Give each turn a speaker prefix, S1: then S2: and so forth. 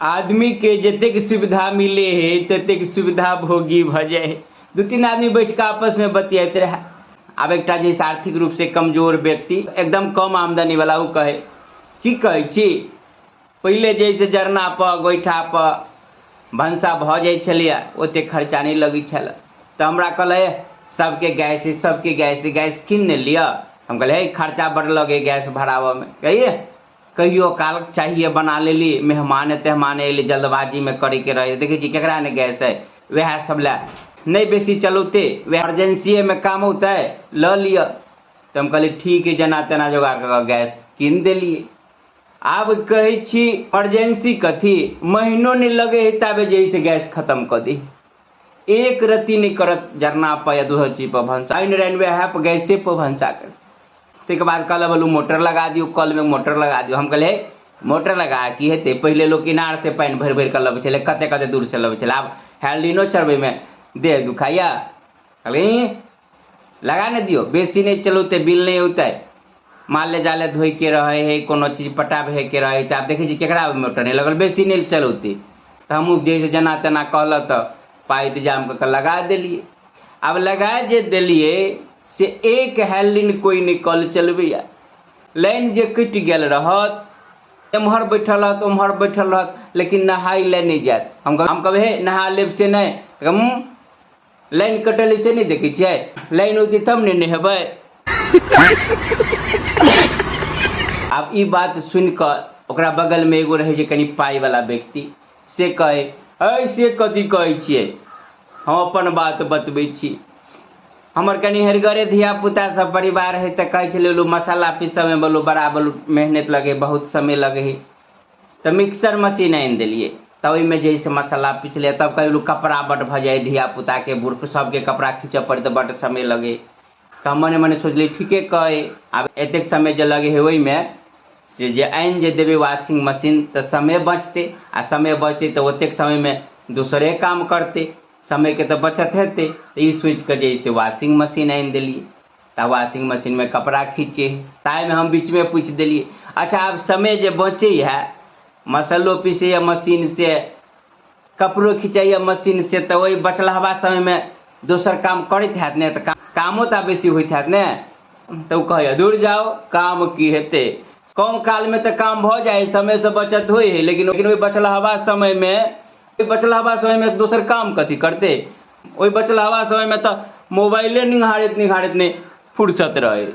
S1: आदमी के जतेक सुविधा मिले है ततेक सुविधा भोगी भऽ जाइ है। दू तीन आदमी बैठ कऽ आपस में बतियाइत रहे। आब एकटा जे आर्थिक रूप से कमजोर व्यक्ति, एकदम कम आमदनी वाला, ओ कहे की कहै छी, पहिले जे से जरना पर गोइठा पर भनसा भऽ जाइ छलैए, ओतेक खर्चा नहि लगै छल। तऽ हमरा कहलै सबके गैस है, सबके गैस है, गैस कीन ने लिअ। हम कहलियै हे खर्चा बड्ड लगै गैस भराबऽमे। कहिए कहियो काल चाहिए बना लेली, मेहमान तेहमान अयलै जल्दबाजीमे करैके रहै, देखै छी केकरा ने गैस है, वएह सब लए नहि बेसी चलौतै, वएह इमरजेंसीएमे काम औतै, लऽ लिअ। तऽ हम कहलियै ठीक है, जेना तेना जोगाड़ कऽ कऽ गैस कीन देलियै। आब कहै छी इमरजेंसी कथी, महीनो नहि लगै है ताबे जे है से गैस खतम कऽ दी। एक रत्ती नहि करत जरना पर या दोसर चीज पर भनसा, आनि रानि वएह पर गैसे पर भनसा कर। ताहिके बाद कहलक बोलू मोटर लगा दियौ, कलमे मोटर लगा दियौ। हम कहलियै हे मोटर लगा की हेतै, पहिले लोक इनारसँ पानि भरि भरि कऽ लबै छलै, कते कते दूरसँ लबै छलै, आब हैल्डिनो चढ़बैमे देह दुखाइया। कहलियै लगा ने दियौ, बेसी नहि चलौतै, बिल नहि औतै, माले जाले धोइके रहै हइ, कोनो चीज पटाबैके रहै, तऽ आब देखै छी केकरा मोटर नहि लगल, बेसी नहि चलौतै। तऽ हमहूँ जे से जेना तेना कहलक तऽ पाइ इंतजाम कऽ कऽ लगा देलियै। आब लगा जे देलियै से एक हैलिन कोइ नहि कल चलबैए। लाइन जे कटि गेल रहत, एम्हर बैठल रहत ओम्हर बैठल रहत, लेकिन नहाय लए नहि जायत। हम कहबै हे नहा लेब से नहि, लाइन कटल से नहि देखै छियै, लाइन औतै तब ने नहेबै। आब ई बात सुनि कऽ ओकरा बगलमे एगो रहै जे कनि पाइवला व्यक्ति, से कहै है से कथी कहै छियै, हम अपन बात बतबै छी। हमर कनि हेरगरे धियापुता सब परिवार है तऽ कहै छलै लोक मसाला पीसऽमे बोलू बड़ा बोलू मेहनत लगै, बहुत समय लगै है, तऽ मिक्सर मशीन आनि देलियै। तऽ ओहिमे जे है से मसाला पिसलियै। तब कहलहुँ कपड़ा बड्ड भऽ जाइ धियापुताके, बूढ़ सबके कपड़ा खींचऽ पड़ै तऽ बड्ड समय लगै। तऽ हम मने मने सोचलियै ठीके कहै, आब एतेक समय जे लगै है ओहिमे से जे आनि जे देबै वाशिंग मशीन तऽ समय बचतै, आ समय बचतै तऽ ओतेक समयमे दोसरे काम करतै, समयके तऽ बचत हेतै। तऽ ई सोचिकऽ जे है से वाशिंग मशीन आनि देलियै। तऽ वाशिंग मशीनमे कपड़ा खींचे, ताहिमे हम बीचमे पूछि देलियै अच्छा आब समय जे बचै है, मसल्लो पीसैए मशीन से, कपड़ो खिंचैए मशीन से, तऽ ओहि बचलहबा समयमे दोसर काम करैत हैत ने, तऽ कामो तऽ बेसी होइत हैत ने। तऽ ओ कहैए दूर जाउ, काम की हेतै, कम कालमे तऽ काम भऽ जाइ है, समयसँ बचत होइ है, लेकिन ओहि बचलहबा समयमे, ओहि बचलहबा समयमे दोसर काम कथी करतै? ओहि बचलहबा समयमे तऽ मोबाइले निहारैत निहारैत नहि फुर्सत रहै।